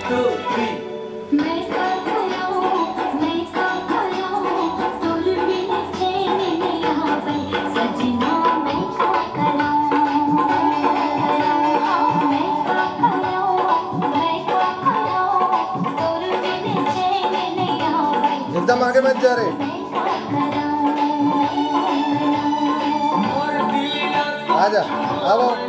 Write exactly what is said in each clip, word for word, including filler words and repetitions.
Two, three. मैं का करूं, मैं का करूं, तोर बिन चैन नइ आवै, सजना मैं का करूं, मैं का करूं, मैं का करूं, तोर बिन चैन नइ आवै। एकदम आगे मत जा रे। आजा, आओ।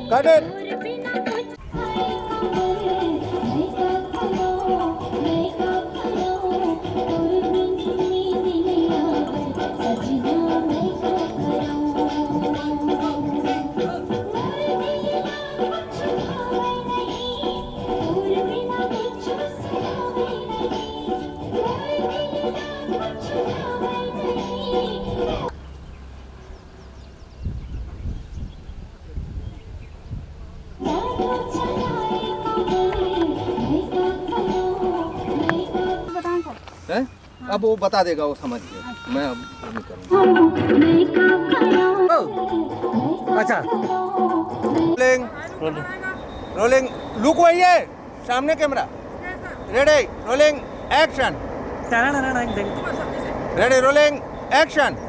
Cut it. हैं? अब वो बता देगा, वो समझ गया। मैं अब वो नहीं करूँगा। ओ, अच्छा। Rolling, rolling, look वही है, सामने camera। Ready, rolling, action। Ready, rolling, action।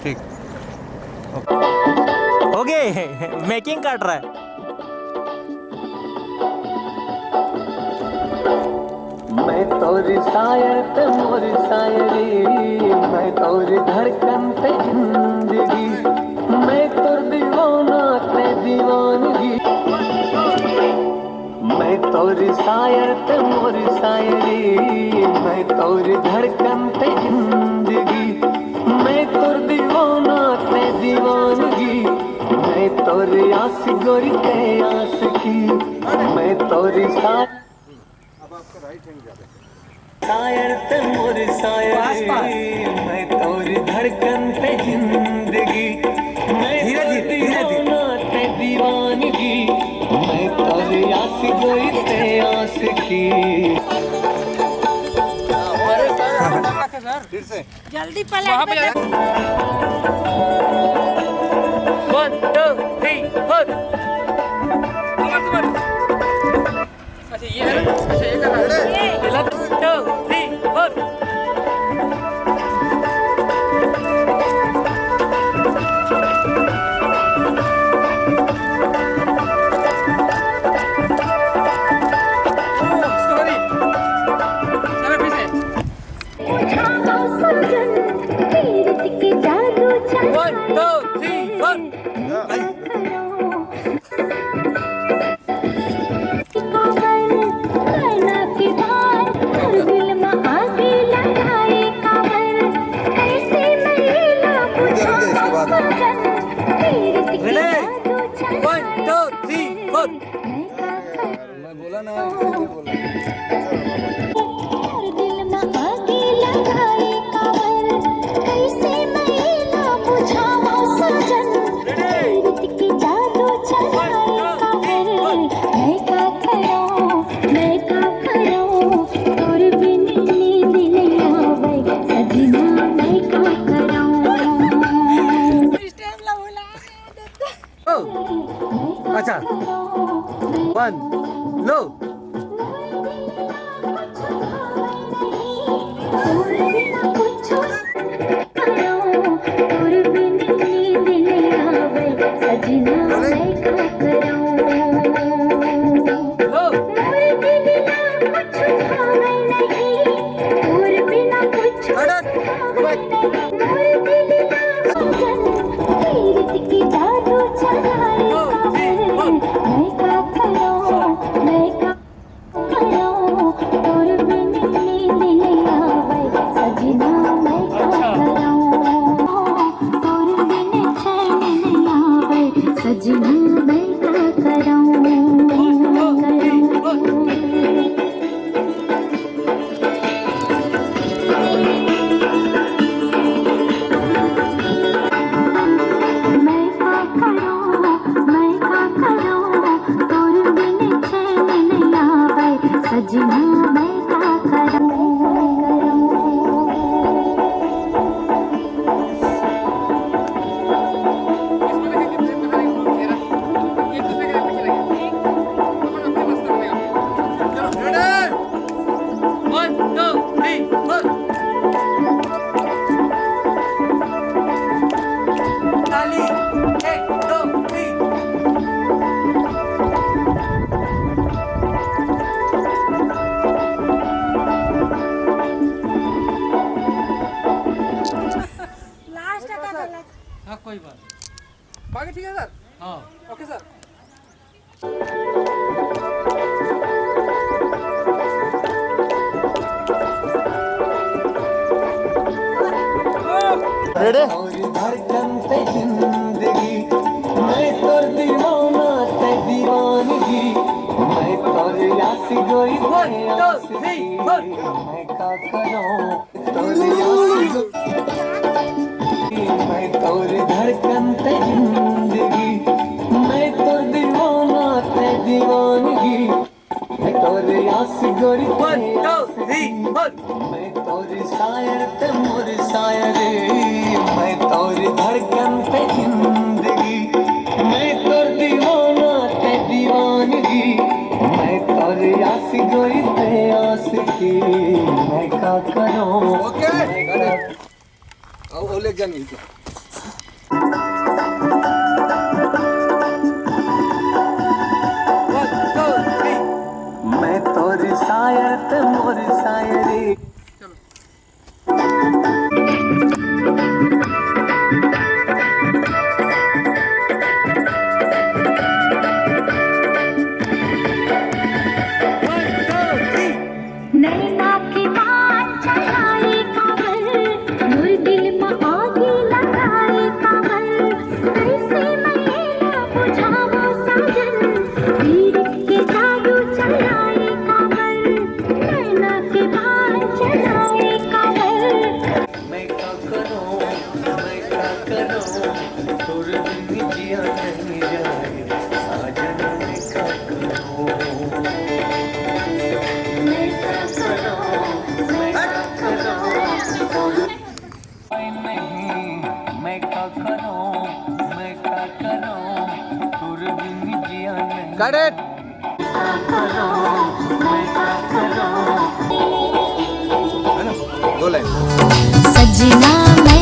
ठीक। हो गए, making काट रहा है। मैं तोरी सायर ते मोरी सायरी, मैं तोरी धड़कन ते जिंदगी, मैं तोर दीवाना ते दीवानगी। मैं तोरी सायर ते मोरी सायरी, मैं तोरी धड़कन ते जिंदगी, मैं तोर दीवाना ते दीवानगी, मैं तोरी आस गोरी ते आसकी, मैं तोरी सा- अब आपका राइट हैंड ज्यादा। सायर ते मोरी सायरी, पास, पास। मैं तोरी धड़कन ते जिंदगी, मैं धीरे, धीरे, धीरे, धीरे। दीवाना ते दीवानगी, मैं तोरी आस गोरी ते आसकी। फिर से। जल्दी पलट वहाँ पे के जा। One, two, three, four। अच्छा, ये है ना? अच्छा, ये कर रहा है। ये। पहला two, three, four। Oh, sorry। चलो, फिर से। One, two, three, four। Ready? One, two, three, four। मैं बोला ना, इसीलिए बोला। ओ, अच्छा, वन, लो। लास्ट का करना। हाँ, कोई बात। बाकी ठीक है सर। हाँ। ओके सर। रेडी। और धड़कन ते जिंदगी, मैं तोर दीवाना ते दीवानगी, मैं तोर यास गोरी ते यास, मैं का करूं। मैं तोर धड़कन ते जिंदगी, मैं तोर दीवाना ते दीवानगी, मैं तोर आस गोरी। One, two, three, four। मैं तोर सायर ते मोर सायर, मैं तोर धड़कन ते जिंदगी, मैं तोर दीवाना ते दीवानगी, मैं तोर आस गोरी ते आस की, मैं का करूं। ओके। आओ, आओ, ले जा नीचे। One, two, three। मैं तोर सायर ते मोर सायरी। One, two, three। नैना के बाण चलाए काबर, मोर दिल म आगी लगाए काबर, कइसे मैं एला बुझावं साजन, पीर के जादू चलाए काबर, नैना के बाण चलाए काबर। मैं का करूं, मैं का करूं, तोर बिन जिया नहीं जाए, साजन मैं का करूं। मैं का करूं, मैं का करूं, तोर नहीं, मैं का करूं, मैं का करूं, तोर बिन जिया नहीं। Cut it। है ना? दो लाइन। सजना मैं